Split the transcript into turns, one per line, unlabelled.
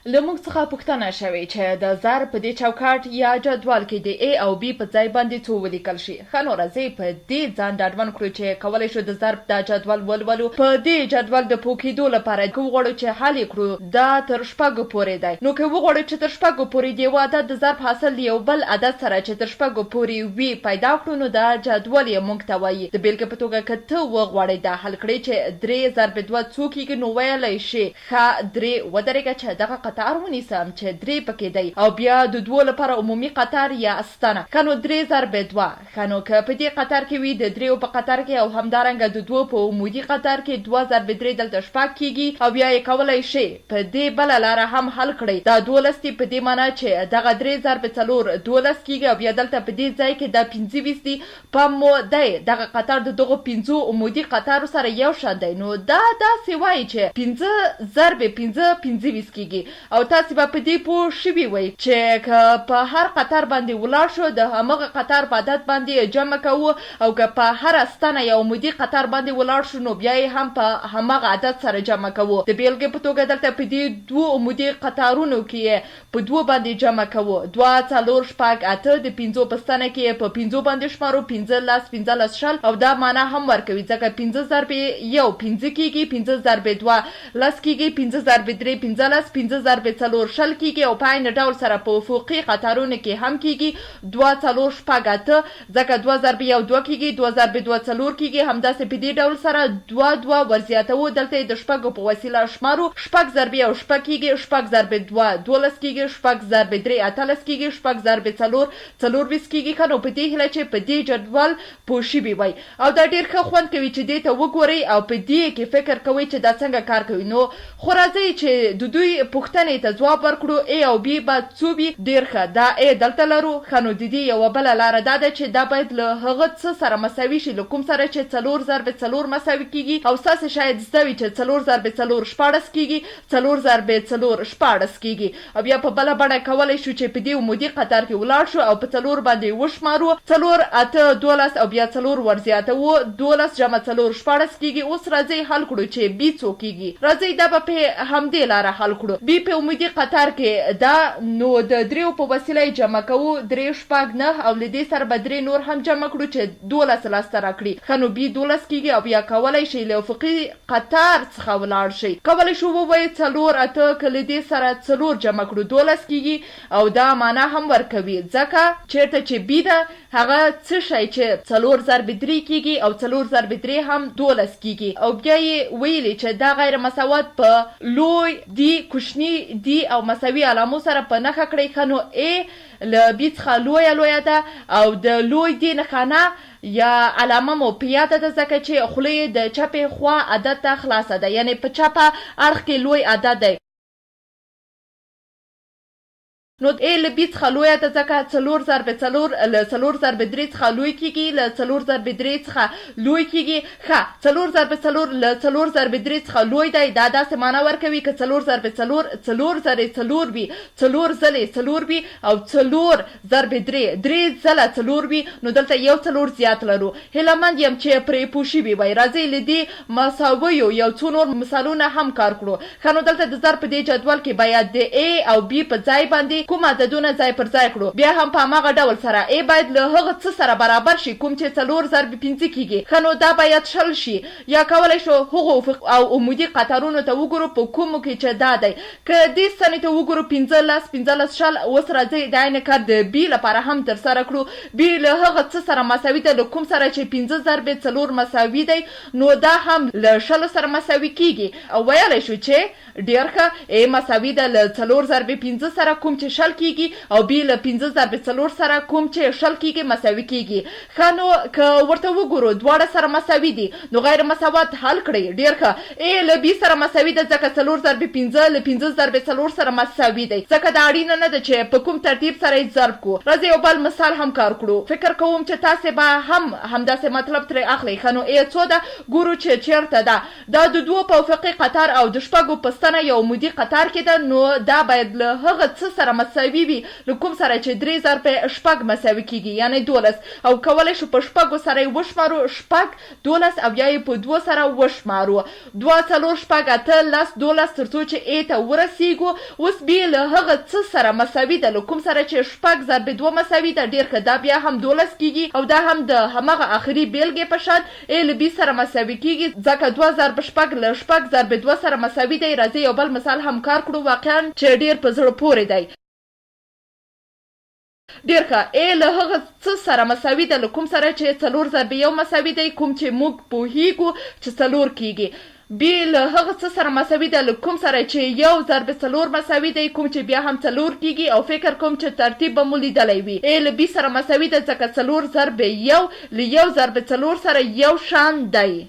له موږ څخه پوښتنه شوې چې د ضرب په دې چوکاټ یا جدول کې د A او B په ځای باندې څو ولیکل شي. ښه نو راځئ په دې ځان ډاډمن کړو چې کولی شو د ضرب دا جدول ولولو. په دې جدول د پوه کېدو لپاره که وغواړو چې حل یې کړو دا تر شپږو پورې دی. نو که وغواړو چې تر شپږو پورې د یوه عدد د ضرب حاصل د یو بل عدد سره چې تر شپږو پورې وي پیدا کړو نو دا جدول یې موږ ته وایي. د بېلګې په توګه که ته وغواړې دا حل کړې چې درې ضرب دوه څو کېږي نو ویلی شې ښه درې ودرېږه چې دغه قطار ونیسم چې درې پکې دی او بیا د دوو لپاره عمومي قطار یا ستنه. ښه نو درې ضرب دوه. ښه نو که په دې قطار کې وي د درېو په قطار کې او همدارنګه د دوو په عمودي قطار کې دوه ضرب درې دلته شپږ کېږي او یا یې کولای شئ په دې بله لاره هم حل کړئ دا 12 دي په دې مانا چې دغه درې ضرب څلور 12 کېږي او بیا دلته په دې ځای کې دا 25 دي پام مو دی دغه قطار د دغو پنځو عمودي قطارو سره یو شان دی نو دا داسې وایي چې پنځه ضرب پنځه 25 کیږي او تاسې به په دې پوه شوي وئ چې که په هر قطار باندې ولاړ شو د همغه قطار په عدد باندې یې جمع کوو او که په هره ستنه یا عمودي قطار باندې ولاړ شو نو بیا یې هم په همغه عدد سره جمع کوو. د بیلګې په توګه دلته په دې دوو عمودي قطارونو کې یې په دوو باندې جمع کوو، دوه، څلور، شپږ، اته، د پنځو په ستنه کې یې په پنځو باندې شمارو، پنځه، لس، 15، 20 او دا مانا هم ورکوي، ځکه پنځه ضرب یو پنځه کېږي، پنځه ضرب دوه لس کېږي، پنځه ضرب درې 15، پنځه ضرب څلور 20 کېږي او په عین ډول سره په افقي قطارونو کې هم کېږي، دوه، څلور، شپږ، اته، ځکه دوه ضرب یو دوه کېږي، دوه ضرب دوه څلور کېږي، همداسې په دې ډول سره دوه دوه ورزیاتوو، دلته یې د شپږو په وسیله شمارو، شپږ ضرب یو شپږ کېږي، شپږ ضرب دوه 12 کېږي، شپږ ضرب درې 18 کېږي، شپږ ضرب څلور 24 کېږي، ښه نو په دې هیله چې په دې جدول پوه شوي وئ او دا ډېر ښه خوند کوي چې دې ته وګورئ او په دې کې فکر کوئ چې دا څنګه کار کوي نو خو راځئ چې د دوی پوښتنې ته ځواب ورکړو، اې او بي به څو وي؟ ډېر ښه، دا اې دلته لرو. ښه نو د دې یوه بله لاره دا ده چې دا باید له هغه څه سره مساوي شي له کوم سره چې څلور ضرب څلور مساوي کېږي او ستاسې شاید زده وي چې څلور ضرب څلور 16 کېږي، څلور ضرب څلور 16 کېږي او یا په بله بڼه کولی شو چې په دې عمودي قطار کې ولاړ شو او په څلور باندې یې وشمارو، څلور، اته، 12 او بیا څلور ورزیاتوو، 12 جمع څلور 16 کېږي. اوس راځئ حل کړو چې بي څو کېږي. راځئ دا به پۀ همدې لاره حل کړو. بي پۀ عمودي قطار کې ده نو د درېو په وسیله یې جمع کوو، درې، شپږ، نهه او له دې سره به درې نور هم جمع کړو چې 12 لاسته راکړي. ښه نو بي 12 کېږي او یا کولی شئ له افقي قطار څخه ولاړ شئ. کولی شو ووایو څلور، اته، که له دې سره څلور جمع کړو 12 کېږي او دا مانا هم ورکوي ځکه چېرته چې بي ده هغه څه شی چې څلور ضرب درې کېږي او څلور ضرب درې هم 12 کېږي او بیا یې ویلي چې دا غیر مساوات په لوی دي، کوچني دي او مساوي علامو سره په نښه کړئ ښه نو اې له بي څخه لویه لویه ده او د لوی دي نښانه یا علامه مو په یاده ده ځکه چې خوله یې د چپې خوا عدد ته خلاصه ده یعنې په چپه اړخ کې لوی عدد دی. نو اې له بي څخه لویه ده ځکه څلور ضرب څلور له څلور ضرب درې څخه لوی کیږي له څلور ضرب درې څخه لوی کیږي. ښه څلور ضرب څلور له څلور ضرب درې څخه لوی دی دا داسې مانا ورکوي که څلور ضرب څلور څلور ځلې څلور وي څلور ځلې څلور وي او څلور ضرب درې درې ځله څلور وي نو دلته یو څلور زیات لرو. هیله مند یم چې پرې پوه شوي وئ. راځئ له دې مساویو یو څو نور مثالونه هم کار کړو. ښه نو دلته د ضرب په دې جدول کې باید د A او B په ځای باندې کوم عددونه ځای پر ځای کړو. بیا هم په هماغه ډول سره A باید له هغه څه سره برابر شي کوم چې څلور ضرب پنځه کیږي. ښه نو دا باید 20 شي. یا کولی شو هغو افقي او عمودي قطارونو ته وګورو په کومو کې چې دا دی. که دې ستنې ته وګورو پنځه، لس، 15، 20. اوس راځئ د عین کار د B لپاره هم ترسره کړو. B له هغه څه سره مساوي ده له کوم سره چې پنځه ضرب څلور مساوي دی نو دا هم له شلو سره مساوي کیږي او ویلی شو چې ډیر ښه A مساوي ده له څلور ضرب پنځه سره کوم چې 20 کیږي او B له پنځه ضرب څلور سره کوم چې 20 کیږي مساوي کیږي. ښه نو که ورته وګورو دواړه سره مساوي دي نو غیر مساوات حل کړئ. ډیر ښه A له B سره مساوي ده ځکه څلور ضرب پنځه له پنځه ضرب څلور سره مساوي دی ځکه دا اړینه نه ده چې په کوم ترتیب سره یې ضرب کړو. راځئ یو بل مثال هم کار کړو. فکر کوم چې تاسې به هم همداسې مطلب ترې اخلئ. ښه نو A څو ده؟ ګورو چې چیرته ده. دا د دوو په افقي قطار او د شپږو په ستنه یو عمودي قطار کې ده نو دا باید له هغه څه سره مساوي. مساوي وي له کوم سره چې درې ضرب شپږ مساوي کیږي یعنی 12 او کولی شو په شپږو سره یې وشمارو شپږ، 12 او یا یې په دوو سره وشمارو دوه، څلور، شپږ، اته، لس، 12 تر څو چې A ته ورسیږو. اوس B له هغه څه سره مساوي ده له کوم سره چې شپږ ضرب دوه مساوي ده. ډیر ښه، دا بیا هم 12 کیږي او دا هم د هماغه اخري بیلګې په شان A له B سره مساوي کیږي ځکه دوه ضرب شپږ له شپږ ضرب دوه سره مساوي دی. راځئ یو بل مثال هم کار کړو واقعا چې ډیر په زړه پورې دی. ډیر ښه، A له هغه څه سره مساوي ده له کوم سره چې څلور ضرب یو مساوي دی کوم چې موږ پوهیږو چې څلور کیږي. B له هغه څه سره مساوي ده له کوم سره چې یو ضرب څلور مساوي دی کوم چې بیا هم څلور کیږي او فکر کوم چې ترتیب به مو لیدلی وي. A له B سره مساوي ده ځکه څلور ضرب یو له یو ضرب څلور سره یو شان دی.